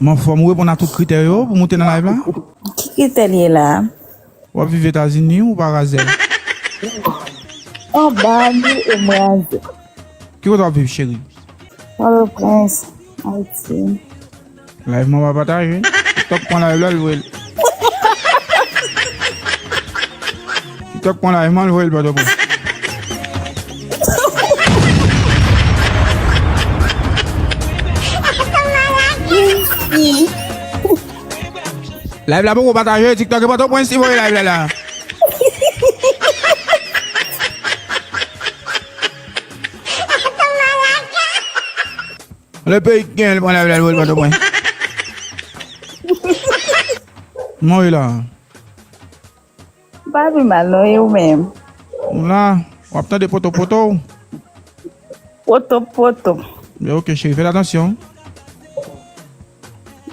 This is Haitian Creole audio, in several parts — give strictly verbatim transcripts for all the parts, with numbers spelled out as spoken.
M anfòm, ou reponn a tout kritè yo pou moute nan live la? Ki kritè li ye la? W ap viv Etazini ou pa Razè? Anba li e m Razè. Ki kote w ap viv, cheri? Pòtoprens, Ayiti. Live mwen pa pataje. TikTok pran live la, l voye l. TikTok pran live mwen, l voye l Pòtoprens. Live la poko pataje, TikTok e Pòtoprens li voye live la la. Le peyi ki gen, l pran live la, l voye l Pòtoprens. Mwen wi la. M pa pi mal non, e ou menm? M la, w ap tande poto poto. Poto poto. Byen, ok, cheri, fè atansyon.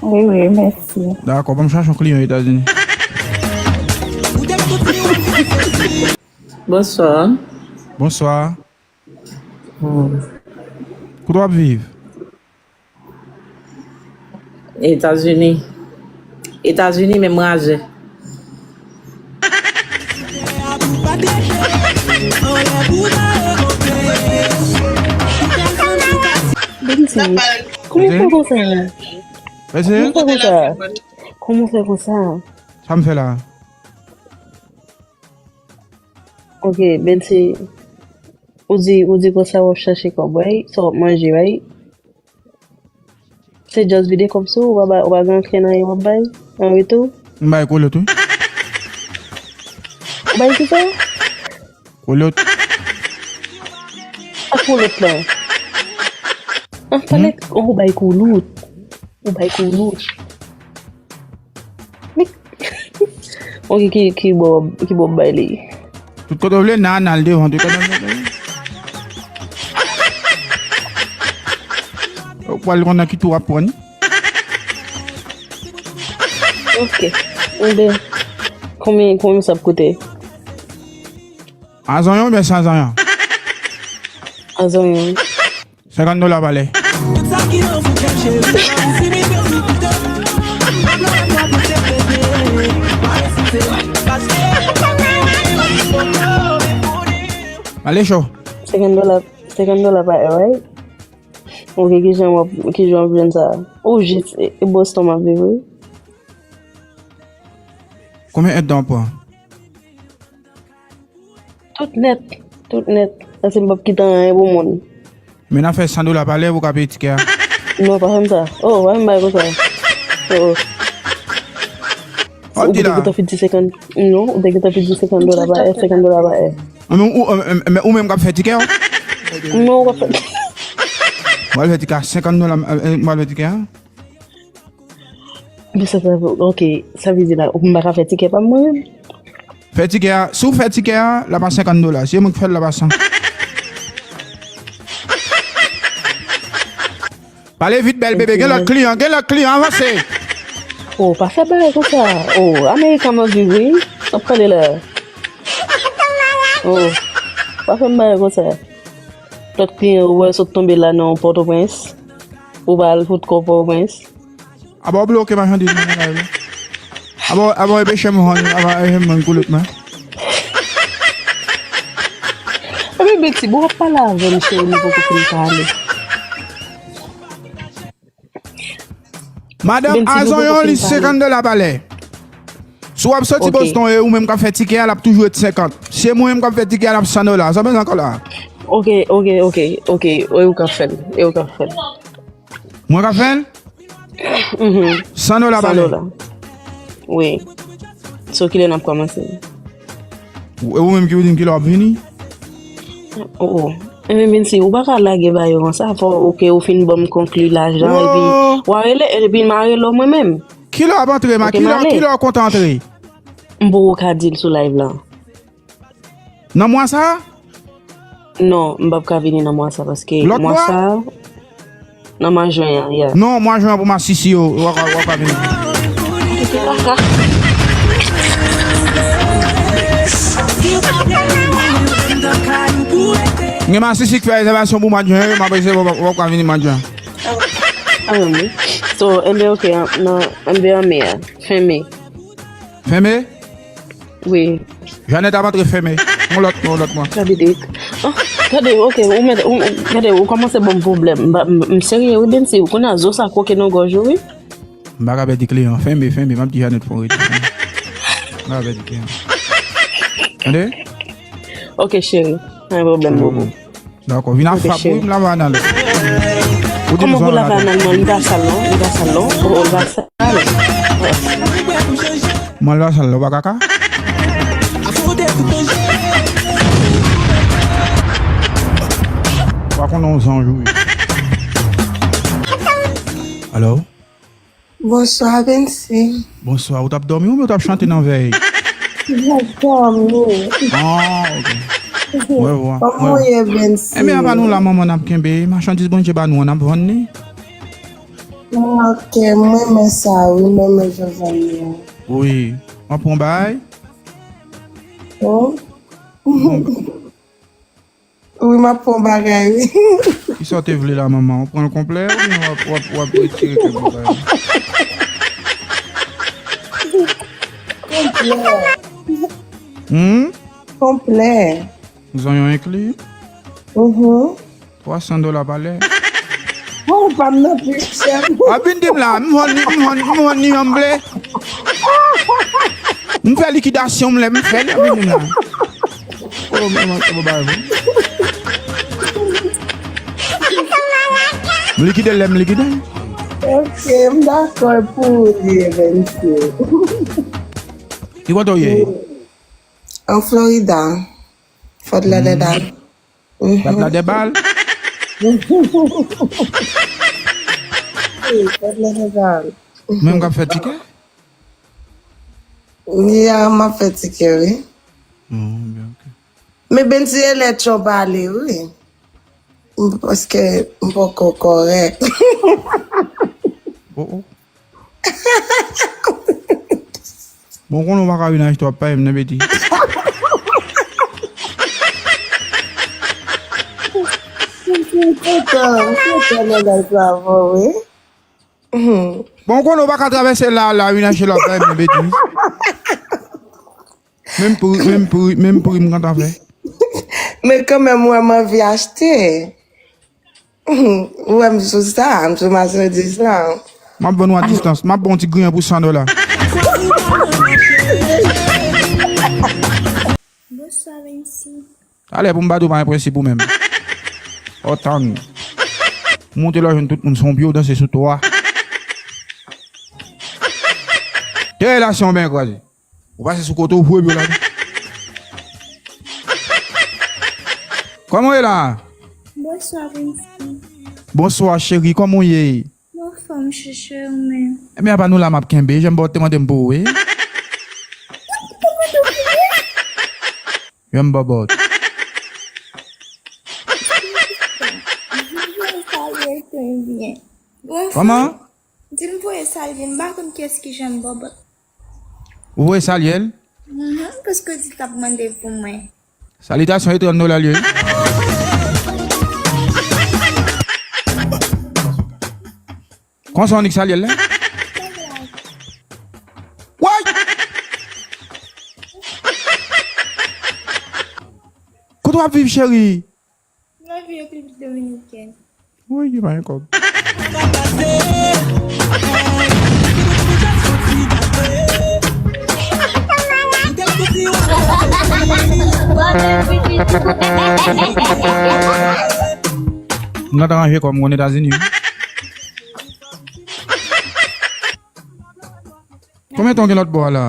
Wi, wi, mèsi. Dakò, ban m chache yon kliyan Etazini. Bonswa. Bonswa. Hmm. Kote w ap viv? Etazini. Etazini, men m Razè. Benji, kòman w fè konsa? Kòman w fè konsa? Kòman w fè konsa? Sa m fè la? Ok, Benji, ou di, ou di konsa w ap chache kòb, right? Sa w ap manje, right? Se just vide kòb sou ou, ou pa ba, ou pa gen ankenn anyen w ap bay an retou? M bay kolot, wi. Ou bay kisa? Kolot. A kolot la. An pale, hmm? Ou bay kolot. Ou bay kolot. Men, ok, ki, ki bò, ki bò w bay li? Tout kote w vle, nan, nan, l devan, tout kote w vle. Ou pral konn nan ki tou w ap pran. Ok. Enben, konbyen, konbyen sa ap koute? A zonyon oubyen san zonyon? A zonyon. Senkant dola pa lè. Ale cho. Senkant dola, senkant dola pa è, right? Ok, kijan w ap, kijan w ap jwenn sa? Ou jis, e, e Boston m ap viv, wi. Konbyen èdtan w pran? Tout nèt, tout nèt. Paske m p ap kite anyen pou moun. Men n a fè san dola pa lè pou w ka peye tikè a. Non, pa fè m sa. Oh, pa fè m bagay konsa. Oh. Ou te gentan fin di senkant, non, ou te gentan fin di senkant dola pa è, senkant dola pa è. Men ou, ou, men, men ou menm k ap fè tikè a? Non, ou p ap fè. Mwen fè tikè a senkant dola, mwen fè tikè a. Men sa, sa, ok, sa vle di la, m pa ka fè tikè pa m mwen menm? Fè tikè a, si w fè tikè a, l ap a senkant dola. Si se mwen ki fè l, l ap a san. Pale vit, bèl bebe. Gen lòt kliyan, gen lòt kliyan, avanse. Oh, pa fè bagay konsa. Oh, America m ap viv, wi. N ap pale la. Oh, pa fè m bagay konsa. Lòt kliyan ou wè sot tonbe la nan Pòtoprens. Ou pa al fout kò Pòtoprens. Aba w bloke machandiz mwen nan live la. Aba, aba w epeche m vann, aba w epeche m vann koulot mwen. Epi Betty, bon, w ap pale avè m, cheri, nou poko fin pale. Madanm, a zonyon li senkant dola pa lè. Si w ap soti Boston e ou menm k ap fè tikè a, l ap toujou ret senkant. Si se mwen menm k ap fè tikè a, l ap san dola. Sa w bezwen ankò la? Ok, ok, ok, ok. E ou k ap fè l. E ou k ap fè l. Mwen k ap fè l? Mhm. San dola pa lè. San dola. Wi. So, kilè n ap kòmanse? Ou, ou menm ki pou di m kilè w ap vini? Oh, oh. Enben, Benji, ou pa ka lage ba yo konsa. Fò, ok, ou fin ban m konkli lajan, epi w a rele, epi m a rele w mwen menm. Kilè w ap antre, ma? Ok, kilè, m ale. Kilè w kontan antre? M poko ka di l sou live la. Nan mwa sa a? Non, m p ap ka vini nan mwa sa, paske mwa sa a, nan mwa jen an, yeah. Non, mwa jen an pou masisi yo, w ap, w ap ka vini. Gen masisi k fè rezèvasyon pou mwa jen, yo, m ap eseye, w ap, w ap ka vini mwa jen. An, wi. So, enben, ok, an, nan, enben, an me a. Fen me. Fen me? Wi. Janet ap antre fen me. Yon lòt, yon lòt mwa. Gade, Dick. Oh, gade, ok, ou mèt, ou, gade, ou kòmanse ban m pwoblèm. M, m, m serye, wi, Bensi. Ou konnen zo sa kwoke nan gòj ou, wi. M pa ka pèdi kliyan. Fen me, fen me. M ap di Janet fon redi. M pa ka pèdi kliyan. Tande? Ok, cheri. Pa gen pwoblèm, bobo. Dakò, vin a fap, wi, m lave anal. Ou di m... Kòman pou lave anal, non? Li pa sal, non? Li pa sal, non? Oh, oh, li pa sal. Mwen, lave sal la, ou pa kaka? Ou pa konnen yon zanj ou ye. Alo? Bonswa, Bensi. Bonswa, ou t ap dòmi oubyen ou t ap chante nan vèy? M t ap dòmi. Ah, ok. Mwen wè, mwen wè. Kòman w ye, Bensi? Enben, apa nou la, manman, n ap kenbe. Machandiz Bondye ba nou an, n ap vann li. Ok, m renmen sa, wi, m renmen jan w vann li an. Wi. W ap pran bagay? Wi. Wi, m ap pran bagay, wi. Kisa w te vle la, manman? W pran l konplè oubyen w ap, w ap, w ap retire kèk bagay? Konplè. Hmm? Konplè. Zonyon enkli? Mhm. Twa san dola pa lè. Bon, pa m nan pi chè. A, vin di m la, m vann li, m vann, m vann li jan m vle. M fè likidasyon m lè m fè l, vin di m la. Oh, men, men, men, men, men. M likide l lè m likide l. Ok, m dakò pou ou li, Bensi. Ki kote w ye? An Florida. Fort Lauderdale. Fort Lauderdale. Wi, Fort Lauderdale. Menm k ap fè tikè? Ya, m ap fè tikè, wi. Oh, byen, ok. Men Bensi, e lè tchon pale, wi. M, paske m poko kòrèk. Oh, oh. Bon, konnen w pa ka vin achte w ap pale m nan betiz. M kontan, m kontan nan bagay sa avè w, wi. Mhm. Bon, konnen w pa ka travèse la, la, vin achte l ap bay m nan betiz. Menm pri, menm pri, menm pri m kontan fè. Men kanmenm, ou wè m anvi achte. Mhm. Ou wè m sou sa, m sou machandiz la. M ap vann ou a distans. M ap ba w yon ti griyen pou san dola. Bonswa, Bensi. Talè pou m pa di w pa gen prensip ou menm. Otan. Monte lò jwenn tout moun, se yon pye w danse sou twa. Te relasyon w byen kraze. Ou pase sou kote w, ou fwe pye w la. Kòman w ye la? Bonswa, Bensi. Bonswa, cheri, kòman w ye? Mwen anfòm, chouchou, ou menm? Ebyen, apa nou la, m ap kenbe. Jan m ba w te mande m pou ou, wi. Kòman w te mande m pou ou? Jan m bòbòt. Di m voye salye l pou m byen. Kòman? Di m voye salye l, m pa konn kiyès ki jan m bòbòt. Ou voye salye l? Mhm, paske w di l t ap mande pou mwen. Salitasyon e trant dola l ye, wi. Konsa w annik salye l la? Woy! Kote w ap viv, cheri? Nan vi Repiblik Dominikèn. Woy, ki pa gen kòb. M nan ta ranje kò m, mwen Etazini, wi. Konbyen tan w gen lòt bò a la?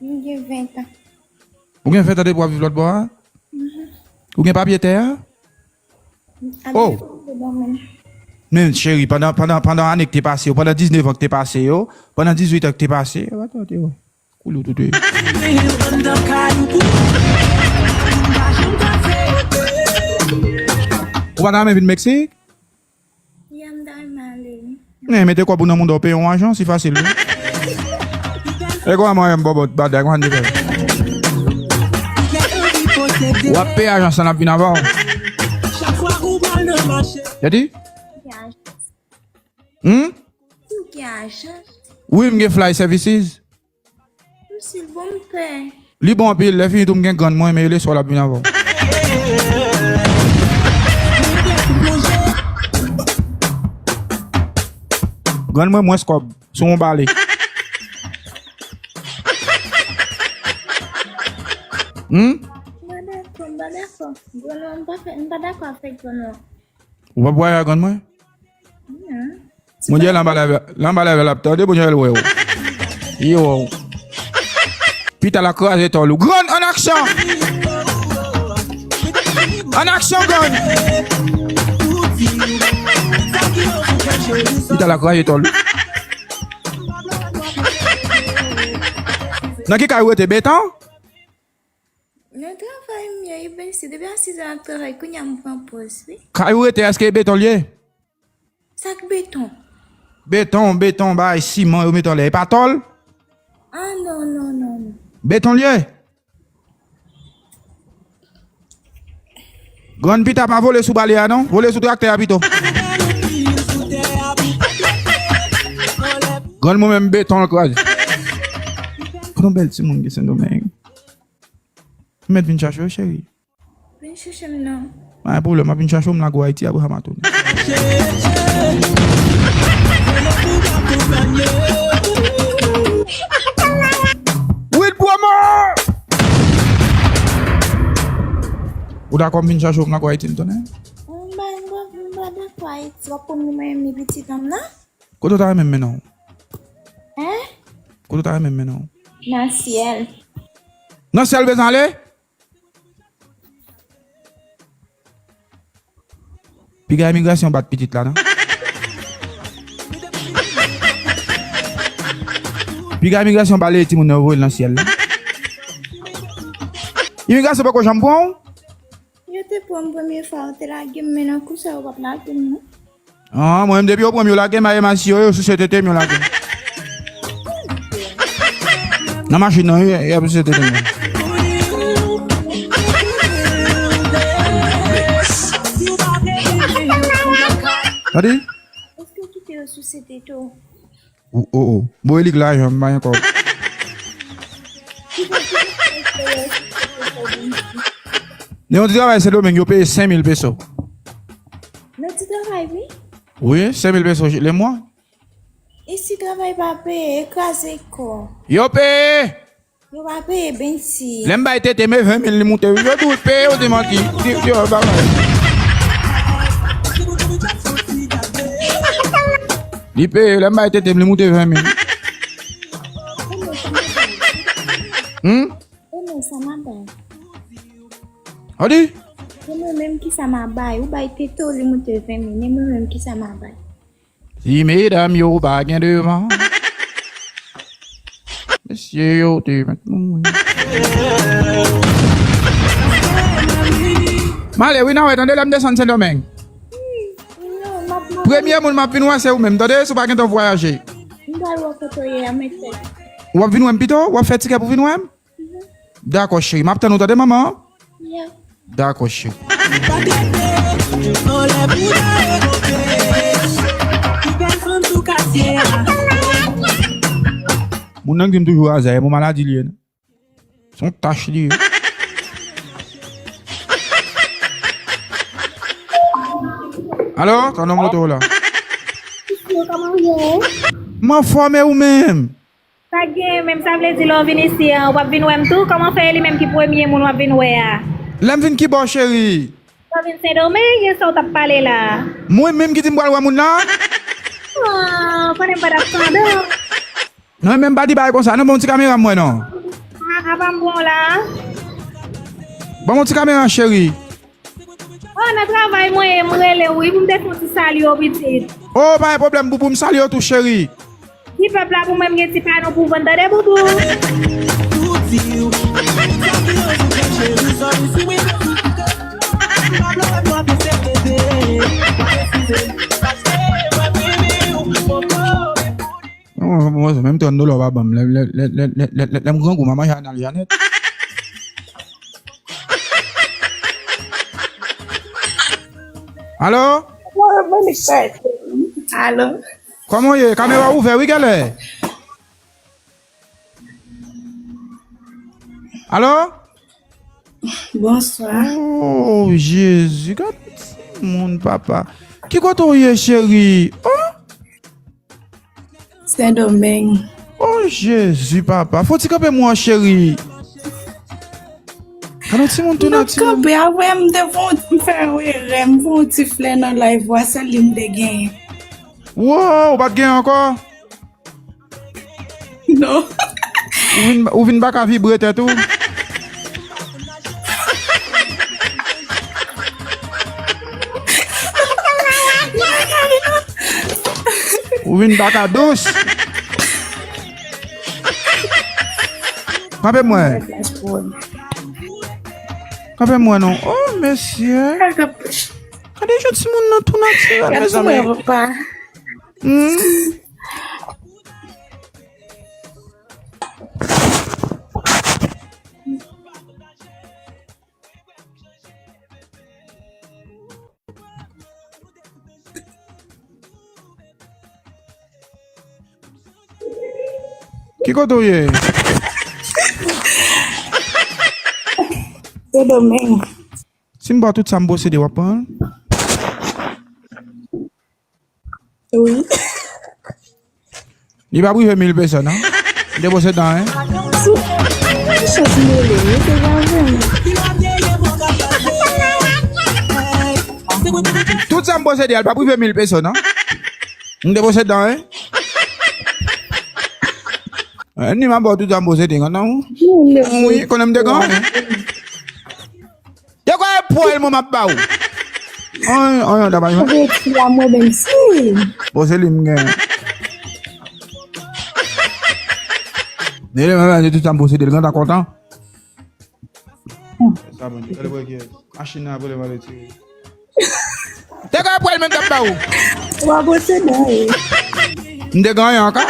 M gen ven tan. Ou gen ven tan depi w ap viv lòt bò a? Mhm. Ou gen papye tè a? Oh! Abitye ban mwen. Men, cheri, pandan, pandan, pandan ane k te pase yo, pandan diznèf an k te pase yo, pandan dizuit an k te pase yo, koule w tout, wi. Ou pa ta renmen vin Meksik? Ya, m ta renmen ale, wi. Men, mete kòb ou nan mouda w, peye yon ajan, si fasil, wi. E kòman mwen menm bòbòt, bad, kòman n te fè? W ap peye ajan sa, n ap vin avè w. Tande? Peye ajan. Hmm? Ou gen ajan? Wi, m gen Fly Services. Ou si l bon, m pè. Li bon anpil, lè fini tou m gen grann mwen, men rele swa l ap vin avè w. Grann mwen mwens kòb, sou yon bale. Hmm? M pa dakò, m pa dakò. Grann mwen, m pa fè, m pa dakò avèk grann mwen. Ou p ap vwayaje ak grann mwen? Bondye l anba lave, l anba lave l ap tande, Bondye l wè w. Li wè w. Pita l ap kraze tòl ou. Grann, an aksyon! An aksyon, Grann! Pita l ap kraze tòl ou. Nan ki kay ou rete, Beton? Nan travay m ye, Ibensi. Depi a sis zè m ap travay, kounye a m pran pòz, wi. Kay ou rete, èske beton l ye? Sa k beton? Beton, beton, bay, siman, yo mete anlè. E pa tòl? Ah, non, non, non, non. Beton l ye? Grann, pita pa vole sou bale a, non. Vole sou traktè a pito. Grann, mwen menm, beton l kraze. Pran bèl timoun ki Sendomeng. M mèt vin chache w, cheri. Vin chache m non. Pa gen pwoblèm, m ap vin chache w, m lage w Ayiti, Abraham a tounen. Wid Promo! Ou dakò m vin chache w, m lage w Ayiti, m tounen? M pa, m pa, m pa dakò Ayiti, w ap pran mwen menm ni pitit an m nan? Kote w ta renmen m mennen w? Hein? Kote w ta renmen m mennen w? Nan syèl. Nan syèl bezwen ale? Piga imigrasyon bat pitit la, non? Piga imigrasyon bale timoun nan, yo voye l nan syèl la. Imigrasyon poko janm pran w? Yo te pran m premye fwa, yo te lage m, men nan kou sa, yo p ap lage m, non. Ah, mwen menm, depi yo pran m, yo lage m, a M I C yo, yo souse tete m, yo lage m. Nan machin nan, wi, y ap souse tete m. Tande? Èske w kite yo souse tete w? O, o, o. Bo Elik lajan, m pa gen kòb. Nan yon ti travay Sendomeng, yo peye senk mil peso. Nan ti travay, wi? Wi, senk mil peso le mwa. Isi travay pa peye, e kraze kò. Yo peye! Yo pa peye, Bensi. Lè m bay tete m e ven mil li moute, wi. Yo di w peye, yo di manti. Di, di, yo pa bay. Li peye, lè m bay tete m, li moute ven mil. Hmm? E mwen sa m a bay. Odi? E mwen menm ki sa m a bay. Ou bay tete w, li moute ven mil. E mwen menm ki sa m a bay. Ti medam yo pa gen devan. Mesye yo te mèt mouri. M ale wi, n a wè, tande, lè m desann Sendomeng. Premye moun m ap vin wè se ou menm, tande, si w pa gentan vwayaje. M pral wè kote w ye a, mèt fè. W ap vin wè m pito? W ap fè tikè pou vin wè m? Dakò, cheri. M ap tann ou, tande, manman. Dakò, cheri. Moun nan k di m toujou aza, e bon maladi li ye, non? Se yon tach li ye. Alo, tann nan moto w la. M anfòm, e ou menm? Sa k genyen menm, sa vle di lè w vin isi a, w ap vin wè m tou? Kòman fè e li menm ki premye moun w ap vin wè a? Lè m vin ki bò, cheri? Lè w vin Sendomeng, e sa w t ap pale la? Mwen menm ki di m pral wè moun nan? Oh, konnen m pa t ap tande w. Non, men m pa di bagay konsa, non, ban m ti kamera m wè non. A, apa m pran w la? Ban m yon ti kamera, cheri. Oh, nan travay mwen ye, m rele w wi, pou m te fè yon ti salye w pitit. Oh, pa gen pwoblèm, Boubou, m salye w tou, cheri. Ti pèp la, pou mwen, m gen ti pano pou vann, tande, Boubou. Mwen, mwen, mwen, menm trant dola w pa ban m. Lè, lè, lè, lè, lè, lè, lè, lè m grangou, m a manje anal Janèt. Alo? Alo? Kòman w ye? Kamera ouvè wi, genlè. Alo? Bonswa. Oh, Jezi, gad timoun, papa. Ki kote w ye, cheri? Oh! Sendomeng. Oh, Jezi, papa. Fò w ti kanpe mwen, cheri. Gad yon timoun tou natirèl. M kanpe, apre m te fè yon, m fè yon erè, m fè yon ti flè nan live ou a, sèl li m te genyen. Wow, ou pa t genyen ankò? Non. Ou vin, ou vin pa ka vibre tèt ou? Ou vin pa ka dous? Kanpe mwen. Kanpe mwen non. Oh, mesye. Gade jan timoun nan tou natirèl, mezanmi. Hmm. Ki kote w ye? Sendomeng. Si m ba w tout sa m posede, w ap pran l? Wi. Li pa prive mil peso, non? M te posede anyen. Sou, ki chans mele, wi, se pa vre, non. Tout sa m posede a, li pa prive mil peso, non? M te posede anyen. Eh, ni m ap ba w tout sa m posede, non? Wi, konnen m te gen anyen. Yo kwè e pwèl mwen m ap ba ou. An, an, an, dabay mwen. Ou vle ti la mwen menm si. Bon, se li m gen. Nele mwen manje tout sa m posede, l gentan kontan. Sa bon, gade wè ki machin nan ap rele m ale tire. Te kwè e pwèl mwen m t ap ba ou. Ou a posede, wi. M te gen anyen ankò.